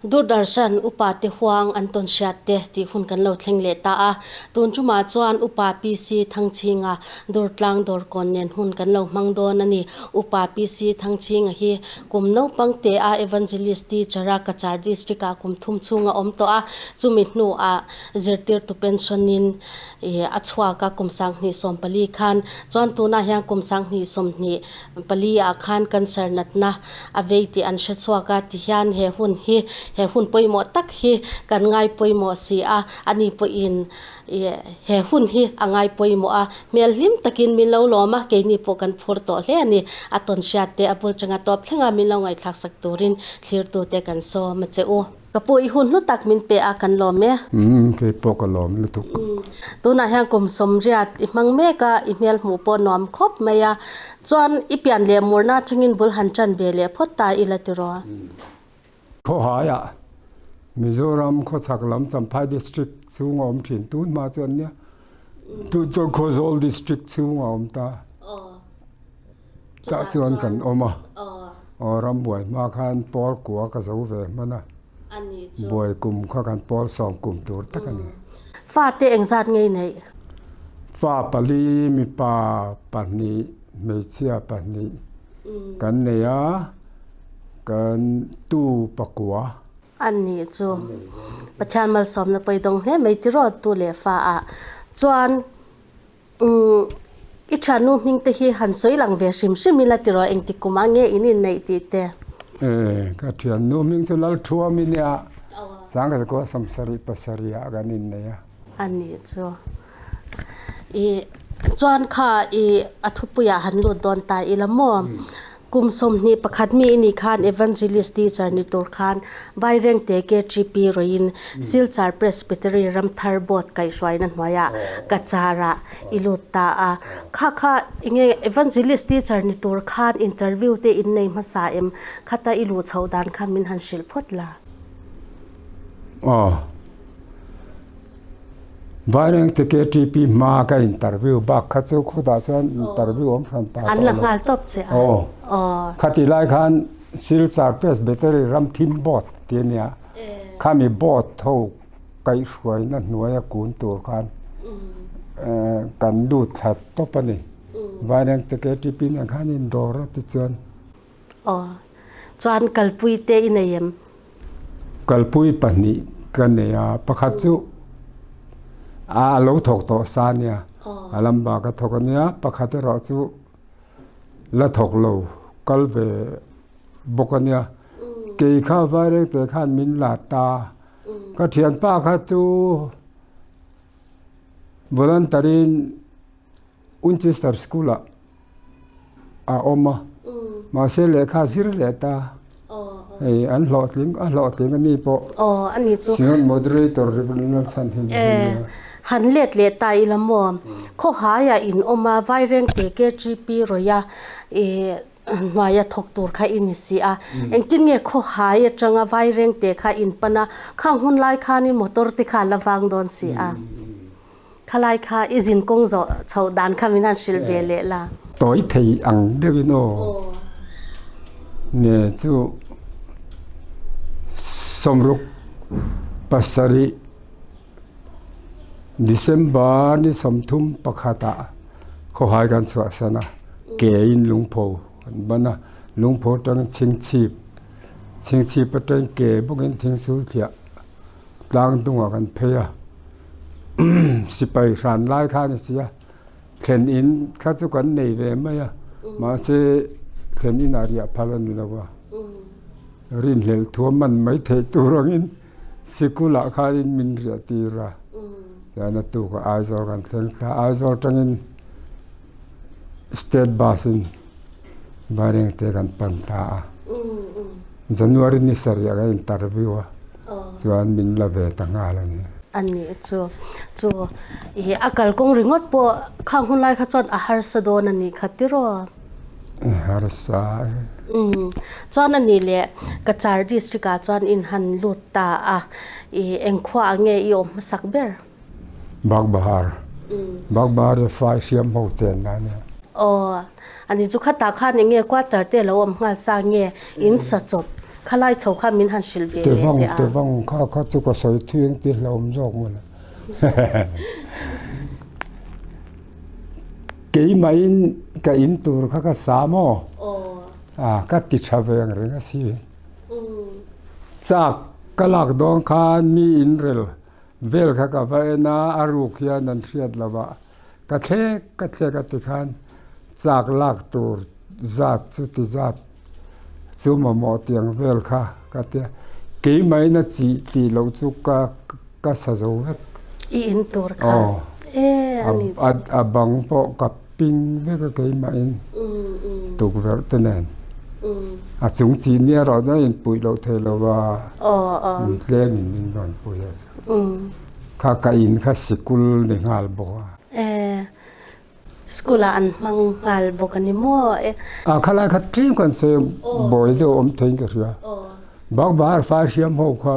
Doordarshan Upa te huang an tawn hriat te tih hun kan lo thleng leh ta a. Tun tumah chuan Upa PC Thangchhinga Durtlang Dawrkawn nen hun kan lo hmang dawn a ni. Upa PC Thangchhinga hi kum naupang te a Evangelist Teacher a Cachar District ah kum thum chhung a awm tawh a, chumi hnuah zirtirtu pension in a chhuak a kum 2014 khan chuan tunah hian kum 2024 ah khan cancer natna a vei tih an hre chhuak a, tihian he hun hi he hun pawimawh tak hi kan ngai pawimawh si a, ani pawhin he hun hi a ngai pawimawh a, hmel hlim takin min lo lawm a, keini pawh kan phur tawh hle a ni, a tawn hriat te a bul tanga tawp thlenga min lo ngaihthlak sak turin thlirtute kan sawm a che u. Ka pu i hun hlu tak min pe a kan lawm e. Umm kei pawh ka lawm lutuk. Tunah hian kum sawmriat i hmang mek a, i hmel hmuh pawh nuam khawp mai a. Chuan i pian leh murna atangin bul han tan ve leh phawt ta ila tiraw? Khawhaiah Mizoram khawchhak lam Champhai District chhunga awm thin tun hma chuan nia tun chuan Khawzawl District chhunga awm ta. Tah chuan kan awm a, aw rambuai hma khan pawl kua ka zo ve hman a, buai kum kha kan pawl sawm kum tur tak a ni. Fate engzat ngei neih? Fa pali, mipa pahnih, hmeichhia pahnih kan nei a, kan tu pakua. A nih chu Pathian malsawmna pawidawng hle mai tiraw tu leh fa ah chuan. Umm, i thiannu hming te hi han sawi lang ve hrim hrim ila tiraw engtik kum ah nge in inneih tih te? E, ka thiannu hming chu Lalthuam i nia, Sangkazakua sawmsarih pasarih ah kan innei a. A nih chu. I chuan kha i a thupuiah han lut dawn ta ila maw? Kum 21 mi i nih khan Evangelist teacher ni tur khan Vairengte KTP rawin Silchar Presbytery Ramthar Board kaihhruaina hnuaiah Cachar-ah i lut ta a. Kha kha enge Evangelist teacher ni tur khan interview te in nei hmasa em? Khata i luh chhoh dan kha min han hrilh phawt la. Aw. Vairengte KTP hma ka interview bak kha chu khutah chuan interview awm hran ta An la nghal tawp che a. Aw. Khati lai khan Silchar Presbytery Ramthim Board ti a nia. Khami board ho kaihhruaina hnuaia kun tur khan kan lut thla tawp a ni. Vairengte KTP nen khan indawr a ti chuan. Aw. Chuan kalpui te i nei em? Kalpui pahnih ka nei a, pakhat chu a lo thawk tawh sa a nia, a lamba ka thawk a nia, pakhat erawh chu la thawk lo kal ve bawk a nia. Kei kha vairengte khan min la ta, ka thianpa kha chu voluntary in Winchester School ah a awm a, mahse lehkha zir leh ta hei an hlawhtling a hlawhtling a ni pawh Synod Moderator Reverend Lalchhanhim hi a ni a. Han let leh ta ila maw, khawhaiah in awm a, Vairengte KGP rawih a ih hnuaia thawk tur kha i ni si a, engtin nge khawhai atanga Vairengte kha in pan a, khang hun lai khanin motor te kha a la vang dawn si a. Khalai kha i zin kawng zawh chhoh dan kha min han hrilh ve leh la. Tawi thei ang deuhin aw. Nge chu sawmruk pasarih December ni sawmthum pakhatah khawhai kan chhuahsan a, ke in lungpho kan ban a, lungpho atangin chhingchhip, chhingchhip atangin ke bawkin thingsul thliah. Tlang dungah kan phei a, sipai hran lai kha a ni si a, thlen in kha chu kan nei ve mai a, mahse thlen inah riah phal a ni lo a, rinhlelh thuam man mai theih tur angin sikulah khanin min riah tir a, chuan a tukah Aizawl kan thleng thla a, Aizawl atangin state bus in Vairengte kan pan ta a. January ni sarih ah kan interview a chuan min la ve ta nghal a ni. A ni chu chu i a kalkawng ringawt pawh khang hun lai kha chuan a harsa dawn a nih kha tiraw? A harsa e. Umm chuan a nih leh Cachar district ah chuan in han lut ta a i engkhua ah nge i awm hmasak ber? Bagbahar. Bagbahar chu fai hriam ho chen na ania. Aw, ani chu khatah khan eng nge quarter te lo awm nghal sa nge in sa chawp Khalai chho kha min han hrilh ve leh teh a. Tevang kha kha chu ka sawi thui ang tih hlauhawm zawk mawle. Keimahin ka in tur kha ka sa maw? Ka ti tha ve ang reng a si. Chak ka lak dawn khan mi inrel vel kha ka va en a, a ruk hian an hriat lo a, ka thlek ka thlek a tikhan chak lak tur zat chu ti zat chu mamawh tiang vel kha ka tia, keimahin a chih tih loh chu ka ka sa zo vek. I in tur kha e a ni chu. A bang pawh ka ping vek a keimahin tukverh te nen a chung chih nia erawh chuan in puih loh theih lo va mi tlem in min rawn pui a chu kha ka in kha sikul ni nghal bawk a. School ah an hmang nghal bawk a ni maw e. A khalai kha tlem kan sawi bawi deuh awm theiin ka hria. Bakbahar fai hriam ho kha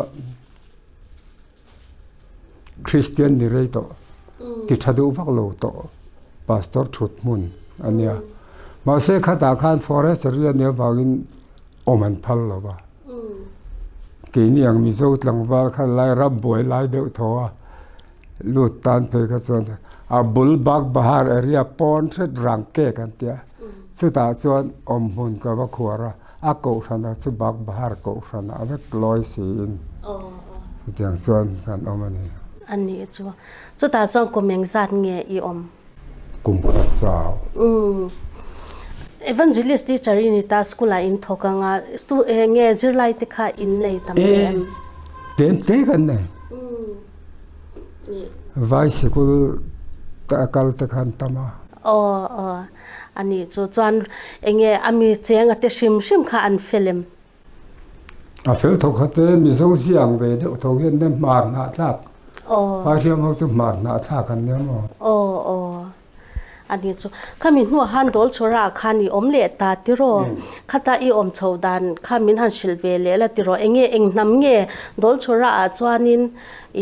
Kristian ni rei tawh ti tha duh vak lo tawh pastor thut hmun a nia. Mahse khatah khan forest area a nih avangin awm an phal lo va. Keini ang Mizo tlangval kha lai ram buai lai deuh thaw a. Lut tan phei kha chuan a bul bak bahar area pawn hret rang kek an tia chutah chuan awm hmun ka va khuar a a kohhran ah chu bak bahar kohhran ah vek lawi siin chutiang chuan kan awm a ni. A nih chu chutah chuan kum engzat nge i awm? Kum khat chau. Evangelist teacher i ni ta school ah in thawk anga stu enge zirlai te kha in nei tam em? Tlem te kan nei. Vai sikul a kal te khan tam a. Aw aw a nih chu chuan enge a mi cheng a te hrim hrim kha an fel em? A fel tho khat e Mizo ziang ve deuh tho hian nia hmar hnah thlak. Aw. Vai hriam ho chu hmar hnah thlak an nia maw? Aw aw. A ni chu. Khami hnuah khan Dawlchhawrah khan i awm leh ta tiraw? Khata i awm chho dan kha min han hrilh ve leh la tiraw? Enge eng hnam nge Dawlchhawrah ah chuanin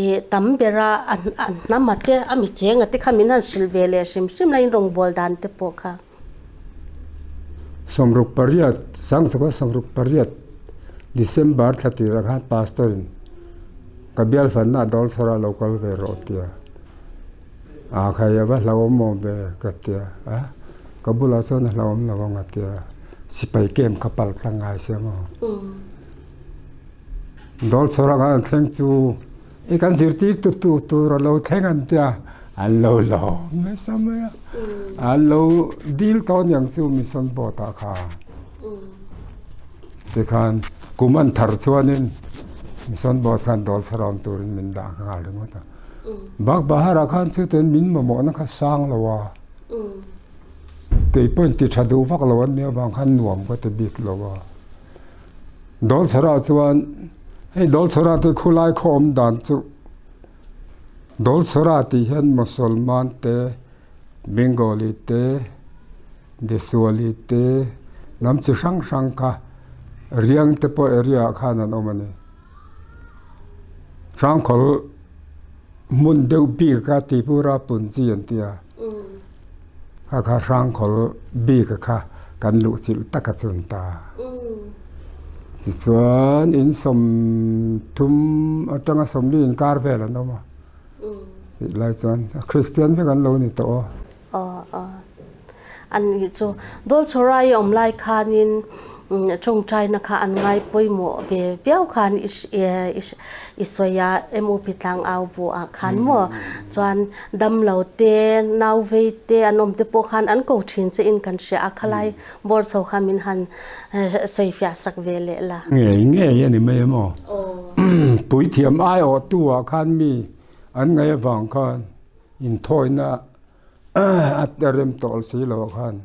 i tam bera a hnam a te a mi cheng a te kha min han hrilh ve leh hrim hrim la in rawngbâwl dan te pawh kha. 68, Sangchawka 68 December thla tirah khan Pastor in ka bial fanna Dawlchhawrah lo kal ve rawh tia. A khai a va hlauhawm awm ve ka ti a, a ka bulah chuan a hlauhawm lo ang a ti a, sipai camp kha pal tlang ngai sia maw. Dawlchhawr ang an thleng chu i kan zirtir tu tu tur a lo thleng an tia, an lo lawm nasa mai a, an lo dil tawh aniang chu mission board ah khan. Tikhan kum an thar chuanin mission board khan dawlchhawr awm turin min dah nghal ringawt a. Bak Bahar ah khan chutin min mamawhna kha sang lo a, kei pawhin ti tha duh vak lo an nih avang khan nuam ka ti bik lo a. Dawlchhara chuan hei Dawlchhara te khulai khaw awm dan chu Dawlchhara tih hian Mosolman te Bengali te Desuali te hnam chi hrang hrang kha riang te pawh area ah khan an awm a ni. Hrangkhawl hmun deuh bik a Tripura Punji an ti a, kha kha Hrangkhawl bik kha kan luh chilh tak a chun ta. Tichuan in 30 atanga 40 inkar vel an awm a, tih lai chuan Kristian vek an lo ni tawh a. Aw aw. A nih chu. Dawlchhawrai awm lai khanin tawngtaina kha an ngai pawimawh ve viau khan i sawi a, MUP tlang au bu ah khan maw chuan damlo te, nau vei te an awm te pawh khan an ko thin che in kan hria a, khalai bawr chho kha min han sawi fiah sak ve leh la. Ngei ngei a ni mai em aw. Puithiam aiawhtu ah khan mi an ngaih avang khan inthawina a rem tawh si lo ah khan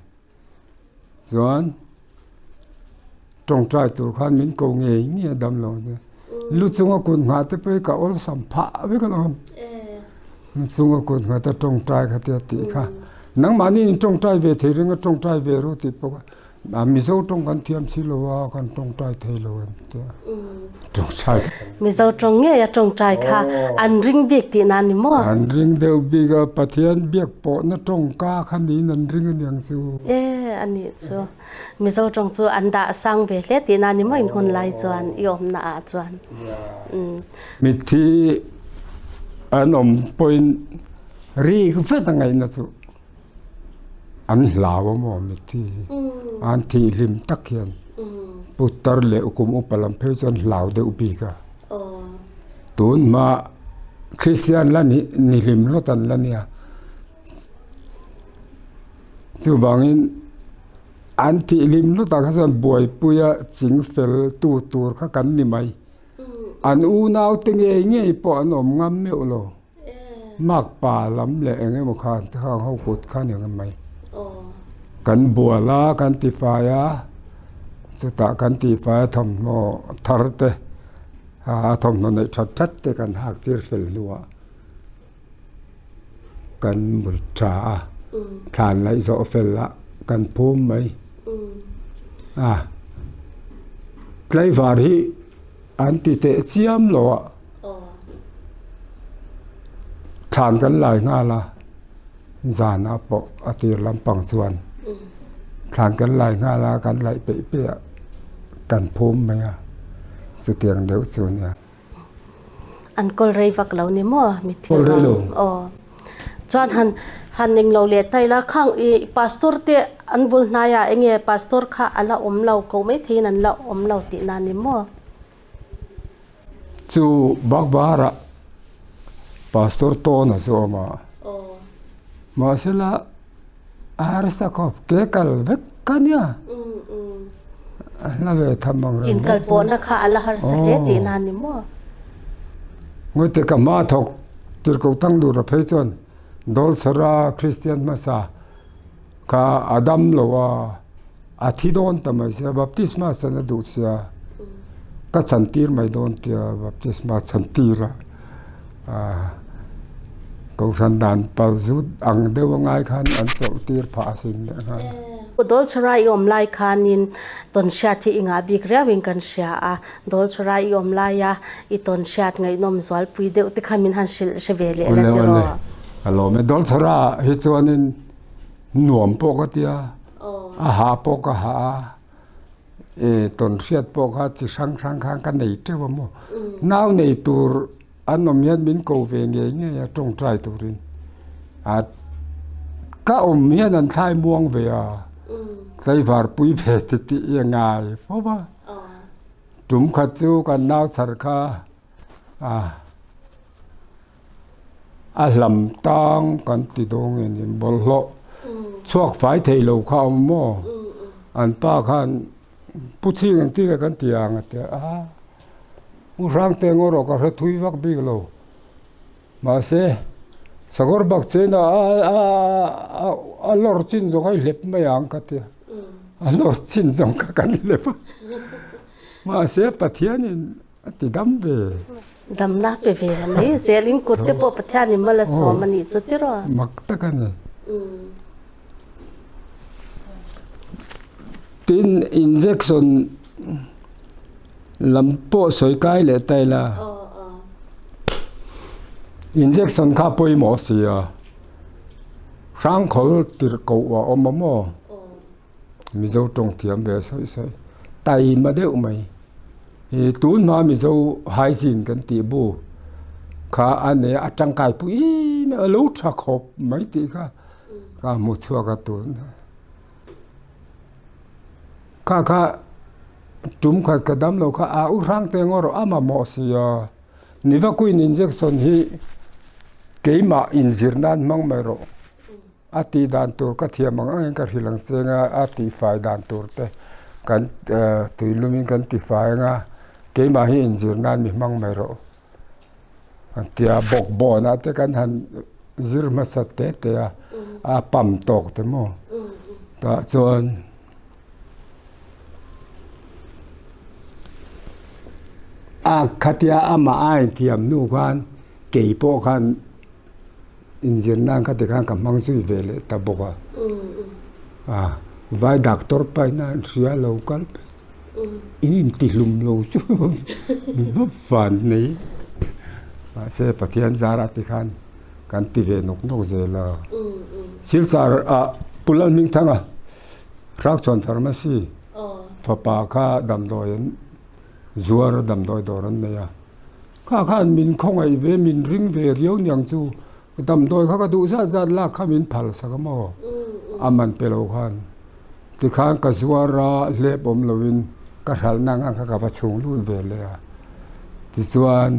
chuan tawngtai tur khan min ko ngei ngei a dam lo chu lu chunga kut nghah te pawh hi ka awlsam phah vek alawm lu chunga kut nghah te tawngtai kha tia tih kha nangmahni in tawngtai ve thei ringa tawngtai ve ru tih pawh kha. A Mizo tawng kan thiam si lo a, kan tawngtai thei lo em tia. Tawngtai. Mizo tawng ngei a tawngtai kha an ring bik tih na ni maw? An ring deuh bik a, Pathian biak pawhna tawngka kha niin an ring aniang chu. E, a nih chu. Mizo tawng chu an dah sang ve hle tih na ni maw in hun lai chuan i awmna ah chuan. Mitthi an awm pawhin rik vet a ngaihna chu. An hlau a maw mitthi hi an thih hlim tak hian putar leh kum upa lam phei chuan hlau deuh bik a tun hma Kristian la ni ni hlim hlawt an la nia chuvangin an thih hlim hlawtah kha chuan buaipuia ching fel tu tur kha kan ni mai an unau te ngei ngei pawh an awm ngam meuh lo. Makpa lam leh eng emaw khan te kha ho kut kha ni ang mai. Kan bual a, kan tifai a, chutah kan tifai a thawmhnaw thar te, a thawmhnaw neih that that te kan hak tir fel hnuah kan mut tha a, thlan laih zawh fel a kan phum mai. A tlaivar hi an ti teh chiam lo a. Thlan kan lai nghal a, zanah pawh a tir lampang chuan thlan kan lai nghal a, kan laih peih peih a, kan phum mai a, chutiang deuh chu a nia. An kawl rei vak lo ni maw mitthi ruang? Aw. Chuan han han eng lo leh ta ila khang i pastor te an bul hnaiah enge pastor kha a la awm lo ko maitheiin an la awm lo tihna ni maw? Chu Bakbarah Pastor Tawna chu a awm a, mahsela a harsa khawp ke kal vek ka nia, a hla ve tham ang reng bawk. Inkal pawhna kha a la harsa hle tihna a ni maw? Ngawite ka hma thawk tirhkoh tang lura phei chuan Dawlsara Kristian hmasa kha a dam lo a. A thi dawn ta mai sia, baptisma chan a duh sia, ka chan tir mai dawn tia baptisma chan tir a, ah kohhran dan pal zut ang deuh a ngai khan an chawlh tir phah asin leh nghal. Dawlchhara i awm lai khanin tawnhriat hi i ngah bik riauin kan hria a, Dawlchhara i awm laia i tawnhriat ngaihnawm zualpui deuh te kha min han hrilh hre ve leh la tiraw? Awle awle, a lawm e. Dawlchhara hi chuanin nuam pawh ka tia. A ha pawh ka ha a, e tawnhriat pawh kha chi hrang hrang khan ka nei teuh a maw. Nau nei tur an awm hian min ko ve ngei ngei a tawngtai turin. A ka awm hian an thlai muang ve a, tlaivar pui ve ti tih hi a ngai fo va. Tum khat chu kan nau chhar kha a. A hlam tang kan ti dawn nge ni bawlhhlawh chhuak fai thei lo kha a awm maw? An pa khan pu chhing ang tih kha kan ti ang a ti a, u Hrangte ngaw rawh ka hre thui vak bik lo mahse sakawr bak chen a a lawr chin zawng kha i hlep mai ang ka ti a, a lawr chin zawng kha kan hlep a mahse Pathianin A ti dam ve. Damna pe ve la mai zel in kut te pawh Pathian in mal a sawm a nih chu tiraw. Mak tak a ni. Tin injection lam pawh sawi kai leh ta ila. Injection kha pawimawh si a. Hrangkhawl tirhkoh a awm a maw. Mizo tawng thiam ve sawi sawi taima deuh mai ih tun hma Mizo hygiene kan tih bu kha a nei a tangkai pui a lo tha khawp mai tih kha ka hmu chhuak a tun kha kha tum khat ka dam lo kha a u hrang te ngaw rawh a mamawh si a Nivaquin injection hi keimah inzir nan hmang mai rawh. A tih dan tur ka thiam ang angin ka hrilh ang che anga a tihfai dan tur te kan tuilumin kan tifai anga keimah hi inzir nan mi hmang mai rawh an ti a, bawkbawnah te kan han zir hmasa te te a, a pam tawk te maw tah chuan a khatia amah a inthiam hnu khan kei pawh khan. Inzir nan kha tikhan ka hmang zui ve leh ta bawk a. Vai doctor paina an hria lo kal phei chu in intihlum lo chu va van nei. Mahse Pathian zarah te khan kan ti ve nawk nawk zel a. Silchar ah Pu Lalhmingthanga Hrangchhuan Pharmacy fapa kha damdawi an zuar a damdawi dawr an nei a. Kha khan min khawngaih ve min ring ve riau niang chu Damdawi kha ka duh zat zat lak kha min phal sak a maw? A man pe lo khan. Tikhan ka zuar a, hlep awm loin ka hralhna ang ang kha ka va chhung lut ve leh a. Tichuan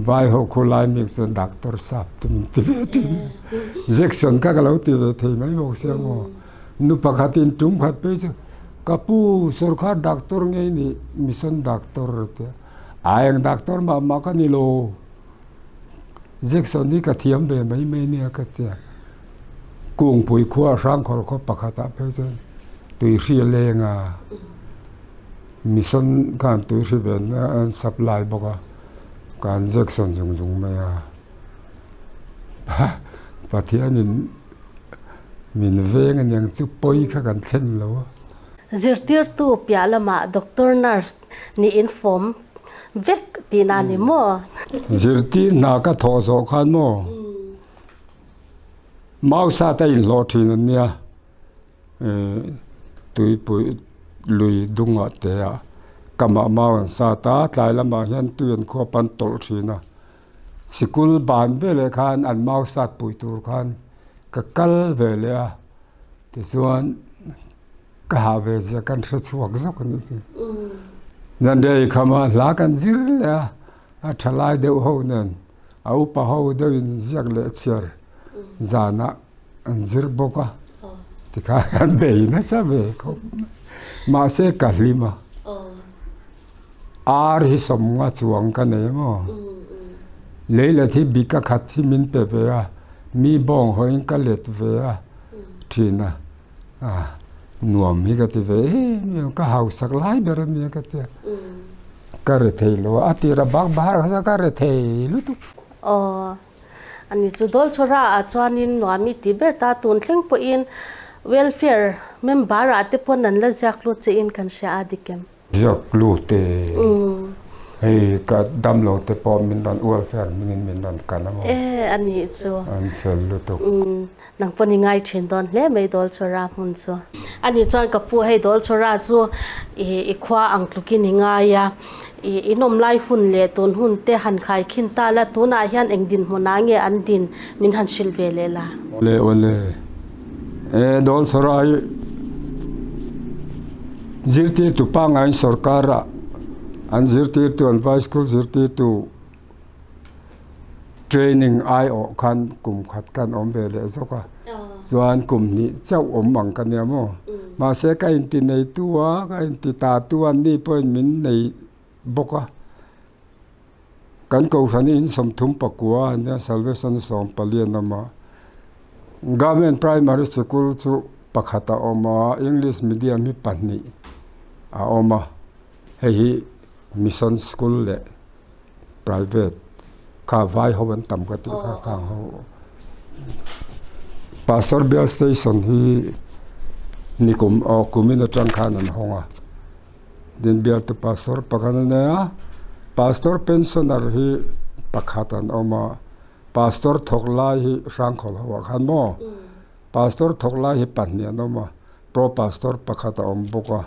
vai ho khu lai mek chuan doctor sap te min ti ve thin. Injection kha ka lo ti ve thei mai bawk sia maw? Nu pakhatin tum khat phei chu ka pu sorkar doctor ngei nih mission doctor a ti a. A eng doctor mah mah ka ni lo. Jackson hi ka thiam ve mai mai nia ka tia. Kungpui khua Hrangkhawr khaw pakhatah phei chuan tuihri a leng a, mission khan tuihri ven an supply bawk a, kan Jackson zung zung mai a. Pathianin min veng aniang chu pawi kha kan thlen lo a. Zirtirtu piah lamah doctor nurse niin form vek tihna a ni maw? Zirtir hna ka thawh zawh khan maw Mausa te inhlawh thin an nia tuipui lui dungah te ah kamah mau an sat a tlai lamah hian tui an khuap an tawlh thin a sikul ban veleh khan an mau sat pui tur khan ka kal ve leh a tichuan. Ka hah ve zia kan hre chhuak zawk a nih chu. Zanriai khama hla kan zir leh a, a tha lai deuh ho nen a upa ho deuh in ziak leh chhiar zanah an zir bawk a, tikhan kan bei nasa ve khawp mai. Mahse ka hlim a, ar hi sawmnga chuang ka nei maw, leilet hi bika khat hi min pe ve a, mi bawng hawiin ka let ve a thin a. A nuam hi ka ti ve em em ka hausak lai ber a nia ka tia ka re thei lo a tira bak bahar kha chuan ka re thei lutuk. Aw ani chu Dawlchhawra ah chuanin nuam i ti ber ta tun thleng pawhin welfare member ah te pawn an la ziak lut che in kan hria a dik em? Ziak lut e. Hei ka damlo te pawh min rawn welfare hmingin min rawn kan a maw. E a nih chu. An fel lutuk. Nang pawn i ngai thin dawn hle mai Dawlchawra hmun chu. A nih chuan ka pu hei Dawlchawra chu i khua ang tlukin i ngai a, i nawm lai hun leh tun hun te han khai khin ta la, tunah hian eng dinhmunah nge an din min han hrilh ve leh la. Awle awle. E Dawlchawra hi Zirtirtu pangaiin sorkara an zirtirtu an vai school zirtirtu training aiawh khan kum khat khan awm ve leh zawk a chuan kum hnih chauh awm ang ka nia maw mahse ka inti neitu a ka inti ta tu a ni pawhin min nei bawk a. Kan kohhran hi in 30 pakua a nia, Salvation 14 an awm a. Government Primary Sikul chu pakhat a awm a, English Medium hi pahnih a awm a. Hei hi Mission School leh Private kha vai ho an tam ka tih kha khang ho. Pastor Bial Station hi nikum aw kumin atang khan an hawng a. Din bialtu pastor pakhat a nei a, pastor pensioner hi pakhat an awm a, pastor thawk lai hi hrangkhawl ho ah khan maw pastor thawk lai hi pahnih an awm a, pro pastor pakhat a awm bawk a,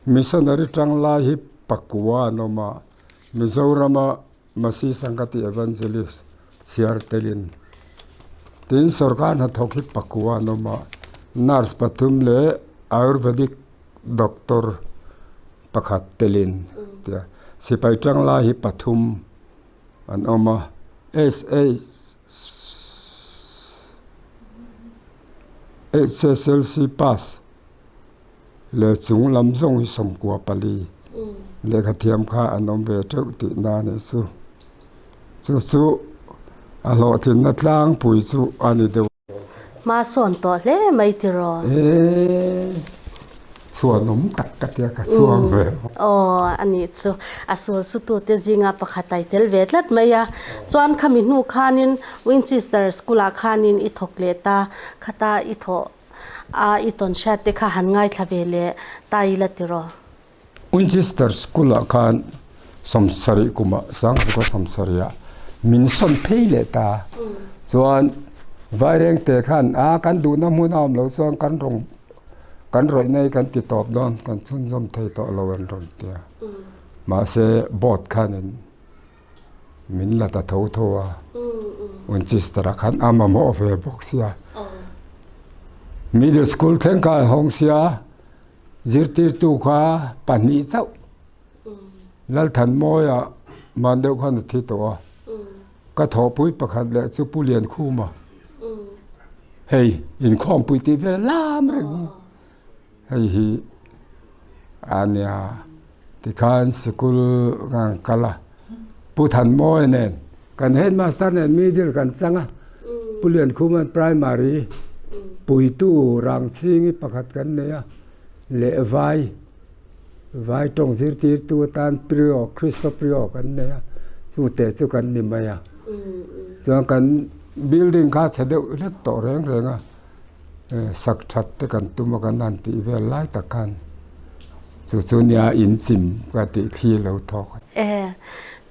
missionary tang lai hi pakua an awm a, Mizorama Masi Sangati Evangelist chhiar telin tin sorkar hnathawk hi pakua an awm a, nurse pathum leh ayurvedic Doctor pakhat telin tia sipai tang lai hi pathum an awm a HSLC pass leh chung lam zawng hi 14 lehkha thiam kha an awm ve teuh tih na a nih chu chu chu a hlawhtlinna tlangpui chu a ni deuh. Hma sawn tawh hle mai tiraw? Eee, chhuanawm tak ka tia ka chhuang ve. Aw, a nih chu. A sual sutute zinga pakhat a i tel ve tlat mai a. Chuan khami hnu khanin Winchester School-ah khanin i thawk leh ta, khata i thawh. a i tawn hriat te kha han ngaithla ve leh ta ila tiraw? Winchester School ah khan sawmsarih kumah Sangzuka sawmsarihah min sawn phei leh ta. Chuan Vairengte khan a kan duhna hmun a awm loh chuan kan rawng kan rawih na hi kan ti tawp dawn kan chhunzawm thei tawh lo an rawn ti a. Mahse board khanin min la ta tho tho a. Winchester ah khan a mamawh ve bawk sia. Middle School thleng kha an hawng sia. Zirtirtu kha pahnih chauh Lalthanmawia man deuh khan a thi tawh a, ka thawhpui pakhat leh chu Pu Liankhuma hei inkhawmpui tih vel lam reng hi hei hi a nia tikhan sikul kan kal a Pu Thanmawia nen kan headmaster nen middle kan chang a Pu Liankhuma'n primary puitu Rangchhingi pakhat kan nei a leh vai vai tawng zirtirtu atan Prio Christo Prio kan nei a chu te chu kan ni mai a chuan kan building kha chhe deuh hlek tawh reng reng a sak that te kan tum a kan han tih vel lai tak khan chu chu nia inchim ka tih thli lo thawk a.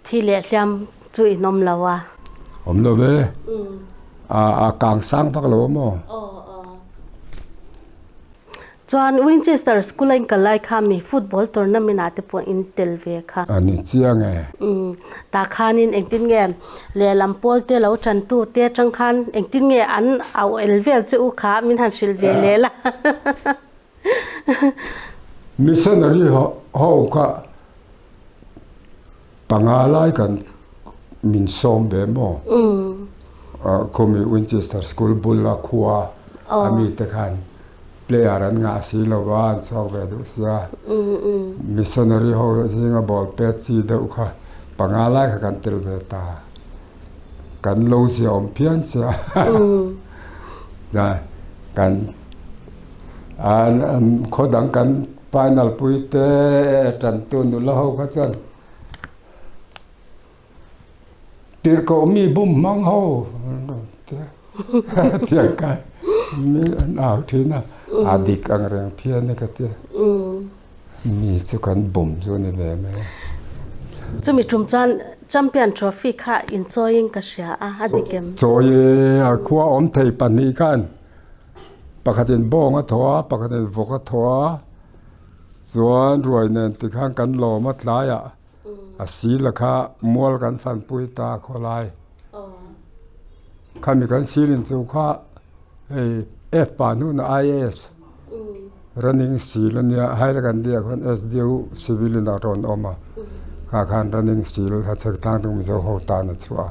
Thi leh hliam chu in awm lo a. Awm lo ve. A kang sang vak lo a maw? Chuan Winchester School a in kal lai kha mi football tournament ah te pawh in tel ve kha. A ni chiang e. Tah khanin engtin nge lehlam pawl te lo tantu te atang khan engtin nge an auh el vel che u kha min han hrilh ve leh la. Missionary ho kha Panga lai kan min sawm ve maw? Khumi Winchester School bula khua a mite khan player an ngah si lo va, an chhuak ve duh sia. Missionary ho zinga ball pet chi deuh kha panga lai kha kan tel ve ta. Kan lo zia awm phian sia. Kan khaw dang kan final pui te tantu nula ho kha chuan Tirhkoh mi bum hmang ho tiang khan mi an au thin a, a dik ang reng phian e ka ti. Mi chu kan bum chu a ni ve mai a. Chumi tum chuan Champion Trophy kha inchawiin ka hria a, a dik em? Chawi e, a khua awm thei pahnih khan pakhatin bawng a thaw a, pakhatin vawk a thaw a, chuan ruai nen tikhan kan lawm a tlaiah A sila kha mual kan fanpui ta khawlai. Khami kan silin chu kha hei F pa hnuna IAS running sil a nia Hailakandi ah khuan SDO civil in a rawn awm a kha khan running sil a chhek tlang tung Mizo ho tan a chhuah a.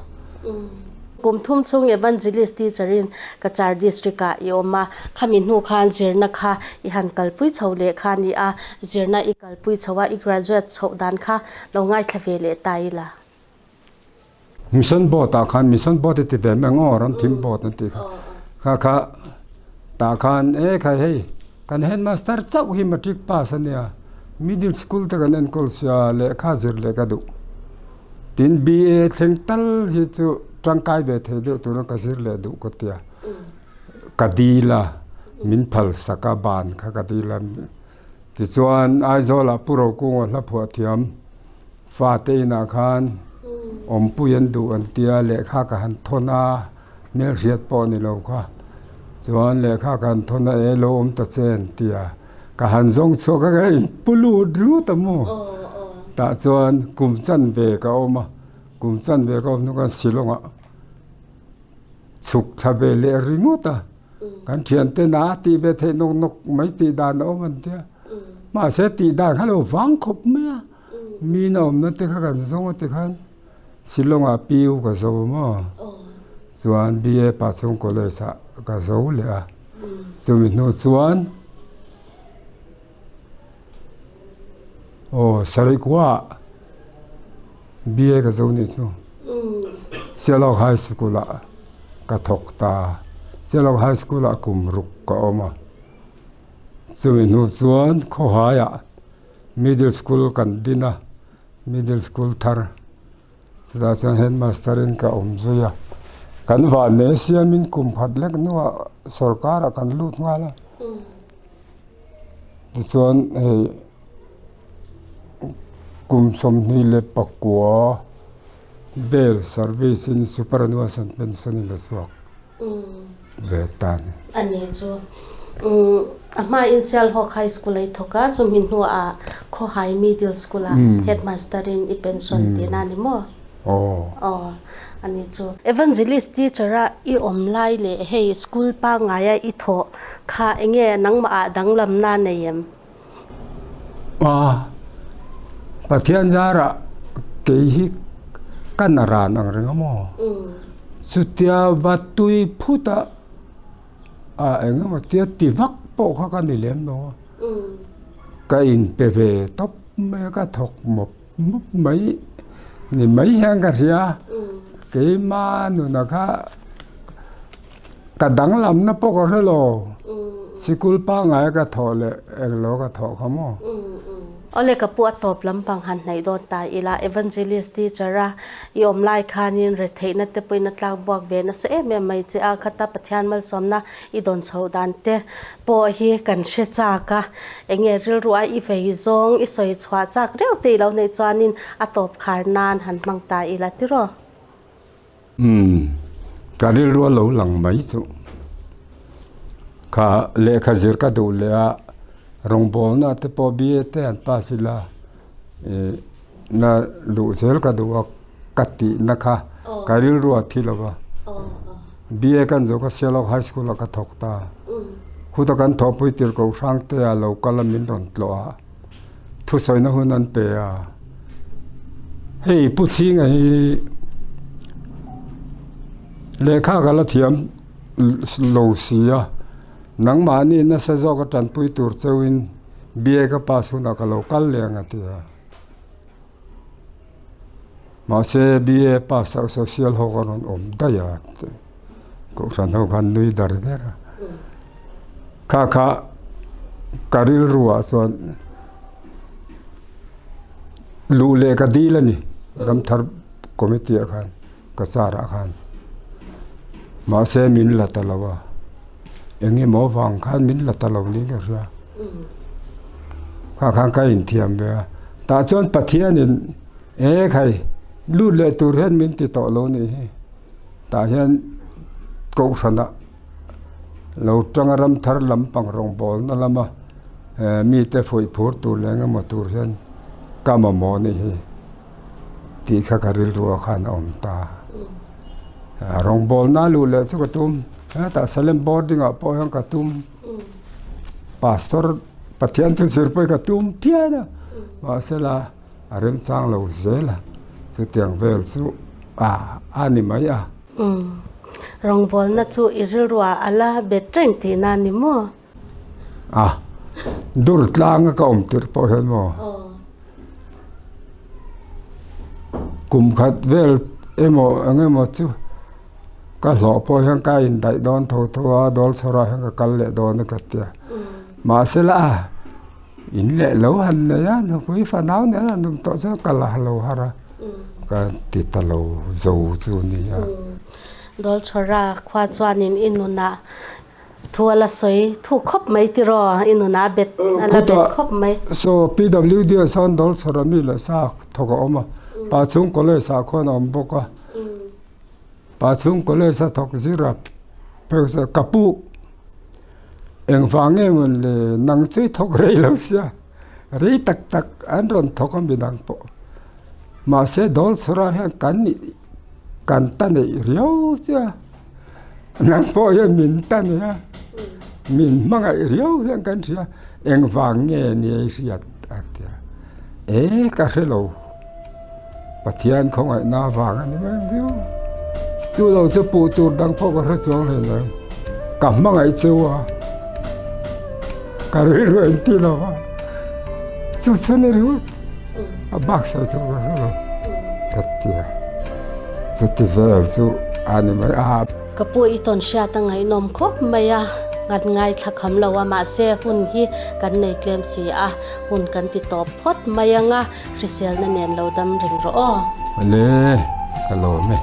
Kum thum chhung Evangelist teacher in Cachar District ah i awm a, khami hnu khan zirna kha i han kalpui chho leh kha a ni a, zirna i kalpui chho a, i graduate chhoh dan kha lo ngaithla ve leh ta ila. Mission Board ah khan Mission Board i ti ve mai ang aw, Ramthim Board an tih kha, kha kha tah khan e khai hei kan headmaster chauh hi matric pass a nia, middle school te kan enkawl sia lehkha zir leh ka duh. Tin BA thleng tal hi chu tangkai ve thei deuh tura ka zir leh duh ka tia. Ka dil a, min phal sak a ban kha ka dil a. Tichuan Aizawlah Pu Rokunga hla phuah thiam fate inah khan awmpui an duh an tia lehkha ka han thawn a, hmelhriat pawh ni lo kha. Chuan lehkha ka han thawn a e lo awm ta che an tia. Ka han zawng chhuak a, ka inpu lut ringawt a maw? Tah chuan kum chanve ka awm a, kum chanve ka awm hnu khan Shillong-ah chhuk thla ve leh ringawt a, kan thiante na a tih ve theih nawk nawk mai tih dan a awm an tia. Mahse tih dan kha lo vang khawp mai a, mi na awmna te kha kan zawng a tikhan Shillong-ah PU ka zo a maw? Chuan BA Pachhung College-ah ka zo leh a. Chumi hnu chuan aw Sarikua BA ka zo nih chu Sialawk High School ah ka thawk ta. Sialawk High School ah kum ruk ka awm a. Chumi hnu chuan Khawhaiah Middle School kan din a, Middle School thar. Chutah chuan headmaster in ka awm zui a, kan vannei siamin kum khat lek hnuah sorkarah kan lut nghal a. Tichuan hei kum 29 vel service in superannuation pension in la chhuak ve ta a ni. A ni chu a hmain Sialhawk High School a i thawk a, chumi hnuah Khawhai Middle School ah headmaster in i pension tihna a ni maw? Aw. Aw, a ni chu. Evangelist teacher a i awm lai leh hei school pangngaia i thawh kha enge nangmah ah danglamna nei em? A, Pathian zarah kei hi ka na ran ang reng a maw? Chutia va tui phut a, a eng emaw tia ti vak pawh kha ka ni lem lo a, ka inpe ve tawp mai a, ka thawk mawp mawp mai ni mai hian ka hria, keima nuna kha ka danglamna pawh ka hre lo, sikul pangngai ka thawh leh englo ka thawh kha maw. Awle ka pu a tawp lampang han hnaih dawn ta ila Evangelist teacher a i awm lai khanin retheihna te pawhin a tlak buak ve nasa em em mai che a, khata Pathian malsawmna i dawn chhoh dan te pawh hi kan hre chak a, enge rilru a i vei zawng i sawi chhuah chak reuh te i lo neih chuanin a tawp khar nan han hmang ta ila tiraw? Umm, ka rilru a lo lang mai chu. Kha lehkha zir ka duh leh a, rawngbawlna te pawh BA te an pass ila ih na luh zel ka duh a ka tihna kha ka rilru a thi lo va. BA kan zo kha Sialawk High School ah ka thawk ta. Khuta kan thawhpui tir ko hrangte a lo kal a min rawn tlawh a. Thusawina hun an pe a, hei Pu Chhinga hi lehkha ka la thiam lo si a, nangmahni nasa zawk a tanpui tur chauhin BA ka pass hunah ka lo kal leh ang a ti a. Mahse BA pass loh social ho ka rawn awm daih a, kohhran ho khan nui dar der a. Kha kha ka rilruah chuan luh leh ka dil a ni, Ramthar committee ah khan ka car ah khan. Mahse min la ta lo a, eng emaw vang khan min la ta lo niin ka hria. Kha khan ka inthiam ve a, tah chuan Pathianin e khai lut leh tur hian min ti tawh lo nih hi, tah hian kohhranah lo tanga ram thar lampang rawngbawlna lama mite fuih phur tur leh eng emaw tur hian ka mamawh nih hi tih kha ka rilruah khan a awm ta. Rawngbawlna luh leh chu ka tum, hetah Salem boarding ah pawh hian ka tum. Pastor Pathian chu zir pawh hi ka tum phian a, mahsela a remchang lo zel a, chutiang vel chu a a ni mai a. Umm, rawngbawlna chu i rilruah a la bet reng tihna a ni maw? A, dur tlanga ka awm tirh pawh hian maw? Kum khat vel emaw eng emaw chu. Ka hlawh pawh hian ka indaih dawn tho tho a, dawl chhawrah hian ka kal leh dawn a ka ti a. Mahse la a, in leh lo han nei a, nupui fanau nen an awm tawh chuan ka la lo har a, ka ti ta lo zo chu a ni a. Dawl chhawra khua chuanin i nunah thu a la sawi thu khawp mai tiraw, i nunah bet a la bet khawp mai. Saw PWD ah sawn dawl chhawra mi leh sa thawk a awm a, Pachhung College ah khuan a awm bawk a. Pa chhung college a thawk zir a pheuh chu ka pu engvang nge mawn le nang chu i thawk rei lo sia rei tak tak an rawn thawk a midang pawh mahse dawl chhura hian kan nih kan ta neih riau che a nang pawh hian min ta nei a min hmangaih riau hian kan hria engvang nge ni a i hriat a ti a e ka hre lo. Pathian khawngaihna avang a ni mai ang chu. Chu lo chu puh tur dang pawh ka hre chuang hlei lo. Ka hmangaih chu a, ka rilru a inti lo va, chu chu ni ringawt a bak sawi tur ka hre lo ka ti a. Chuti vel chu a ni mai a. Ka pu i tawn hriat a ngaihnawm khawp mai a, ngat ngaithla kham lo a, mahse hun hi kan nei tlem si a, hun kan ti tawp phawt mai ang a. Hriselna nen lo dam reng rawh aw. Awle, ka lawm e.